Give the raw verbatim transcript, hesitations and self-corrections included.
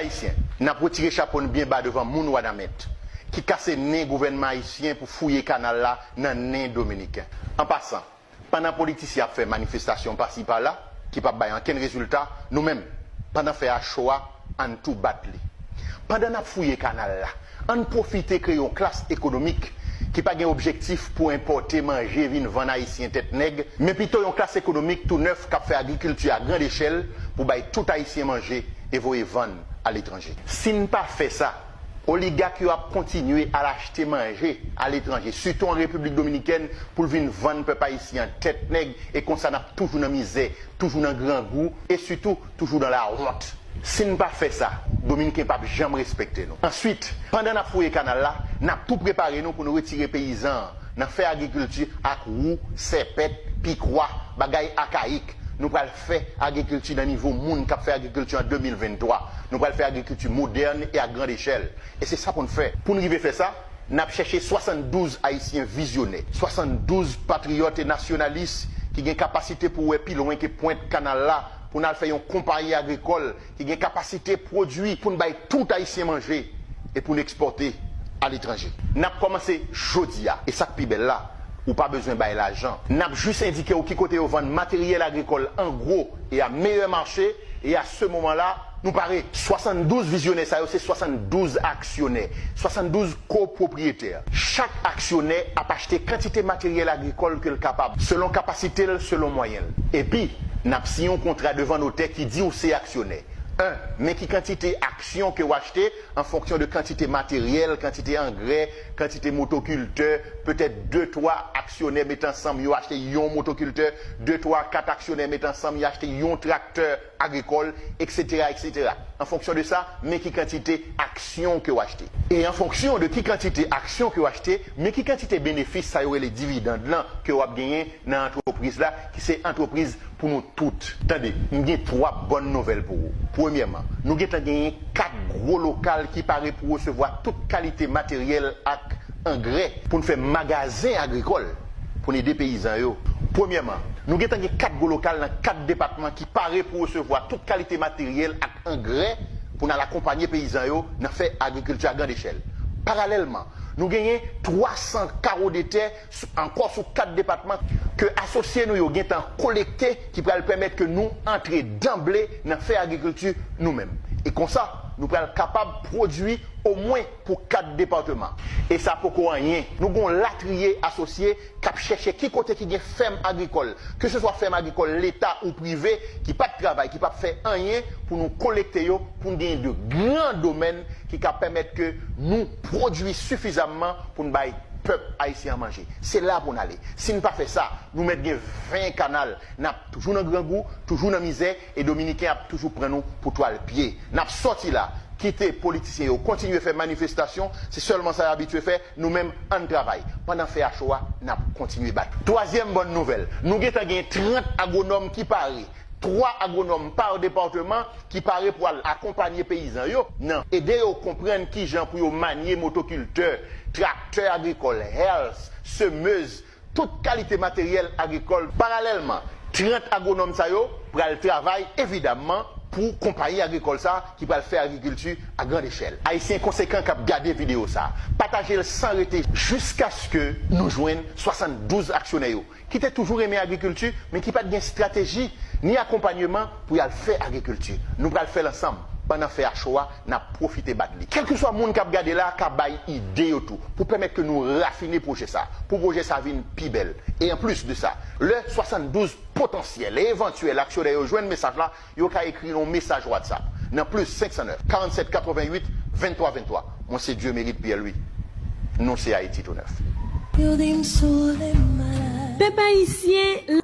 Ayisyen, n ap retire chapo n byen ba devan moun Wanament ki kase nen gouvènman ayisyen pou fouye kanal la nan nen dominiken. An pasan, pandan politisyen ap fè manifestasyon pasi pala ki p ap bay ankenn rezilta, nou menm, pandan fè a cho a, ann tou bat li. Pandan n ap fouye kanal la, ann pwofite kreye yon klas ekonomik ki pa gen objektif pou enpòte manje vin vann ayisyen tèt nèg, men pito yon klas ekonomik tou nèf k ap fè agrikilti a grand echèl pou bay tout ayisyen manje e voye vann aletranje. Si n pa fè sa, oligak yo ap kontinye al achte manje aletranje, sitou an Repiblik Dominikèn, pou l vin vann pèp ayisyen an tèt nèg, e konsa n ap toujou nan mizè, toujou nan grangou, e sitou toujou nan lawont. Si n pa fè sa, Dominiken p ap janm respekte nou. Answit, pandan n ap fouye kanal la, n ap tou prepare nou pou n retire peyizan an nan fè agrikilti ak wou, sèpèt, pikwa, bagay akayik. Nou pral fè agrikilti nan nivo moun k ap fè agrikilti an de mil venntwa. Nou pral fè agrikilti modèn e ak grand echèl. E se sa pou n fè. Pou n rive fè sa, n ap chèche swasanndouz Ayisyen vizyonè, swasanndouz patriyòt e nasyonalis ki gen kapasite pou wè pi lwen ke pwent kanal la, pou n al fè yon konpayi agrikòl ki gen kapasite pwodui pou n bay tout Ayisyen manje e pou n ekspòte aletranje. N ap kòmanse jodi a, e sa k pi bèl la, ou pa bezwen bay lajan. N ap jis endike w ki kote yo vann materyèl agrikòl an gwo e a meyè mache, e a se moman la, nou pare. Swasanndouz vizyonè sa yo se swasanndouz aksyonè, swasanndouz kopwopriyetè. Chak aksyonè ap achte kantite materyèl agrikòl ke l kapab, selon kapasite l, selon mwayen l. Epi, n ap siyen yon kontra devan notè ki di w se aksyonè. En, men ki kantite aksyon ke w achte an fonksyon de kantite materyèl, kantite angrè, kantite motokiltè, petèt de, twa aksyonè met ansanm, yo achte yon motokiltè, de, twa, kat aksyonè met ansanm, yo achte yon traktè agrikòl, etsetera, etsetera. An fonksyon de sa, men ki kantite aksyon ke w achte. E an fonksyon de ki kantite aksyon ke w achte, men ki kantite benefis sa yo rele dividend lan ke w ap genyen nan antrepriz la, ki se antrepriz pou nou tout. Tande, m gen twa bòn nouvèl pou ou. Premyèman, nou gentan genyen kat gwo lokal ki pare pou resevwa tout kalite materyèl ak angrè pou n fè magazen agrikòl pou n ede peyizan yo. Premyèman, nou gentan gen kat gwo lokal nan kat depatman ki pare pou resevwa tout kalite materyèl ak angrè pou n al akonpanye peyizan yo nan fè agrikilti a grand echèl. Paralèlman, nou genyen twa san kawo de tè sou, ankò sou kat depatman ke asosye nou yo gentan kolekte ki pral pèmèt ke nou antre danble nan fè agrikilti nou menm. E konsa, nou pral kapab pwodui omwen pou kat depatman. E sa poko anyen. Nou gen yon latriye asosye k ap chèche ki kote ki gen fèm agrikòl, keseswa fèm agrikòl leta ou prive, ki p ap travay, ki p ap fè anyen, pou nou kolekte yo, pou n genyen de gran domèn ki ka pèmèt ke nou pwodui sifizamman pou n bay pèp ayisyen an manje. Se la pou n ale. Si n pa fè sa, nou mèt gen ven kanal. N ap toujou nan grangou, toujou nan mizè, e Dominiken ap toujou pran nou pou twal pye. N ap sòti la, kite politisyen yo kontinye fè manifestasyon, se sèlman sa y abitye fè, nou menm, ann travay. Pandan fè a cho a, n ap kontinye bat. Twazyèm bòn nouvèl, nou gentan gen trant agwonòm ki pare, twa agwonòm pa depatman ki pare pou al akonpanye peyizan yo nan ede yo konprann kijan pou yo manye motokiltè, traktè agrikòl, health, semez, tout kalite materyèl agrikòl. Paralèlman, trant agwonòm sa yo pral travay, evidamman, pou konpayi agrikòl sa ki pral fè agrikilti a grand echèl. Ayisyen konsekan k ap gade videyo sa, pataje l san rete jiskaske nou jwenn swasanndouz aksyonè yo ki te toujou renmen agrikilti, men ki pa t gen estrateji ni akonpanyeman pou y al fè agrikilti. Nou pral fè l ansanm. Pandan fè a cho a, n ap pwofite bat li. Kèlkeswa moun k ap gade la ka bay ide yo tou, pou pèmèt ke nou rafine pwojè sa, pou pwojè sa vin pi bèl. E anplis de sa, lè swasanndouz potansyèl e evantyèl aksyonè yo jwenn mesaj la, yo ka ekri yon mesaj WhatsApp nan plis senk san nèf, karannsèt katrevennuit, venntwa venntwa. Mwen se Dieumerit Pierre Louis. Nou se Ayiti tou nèf. Yo di m sou le malad. Pèp ayisyen,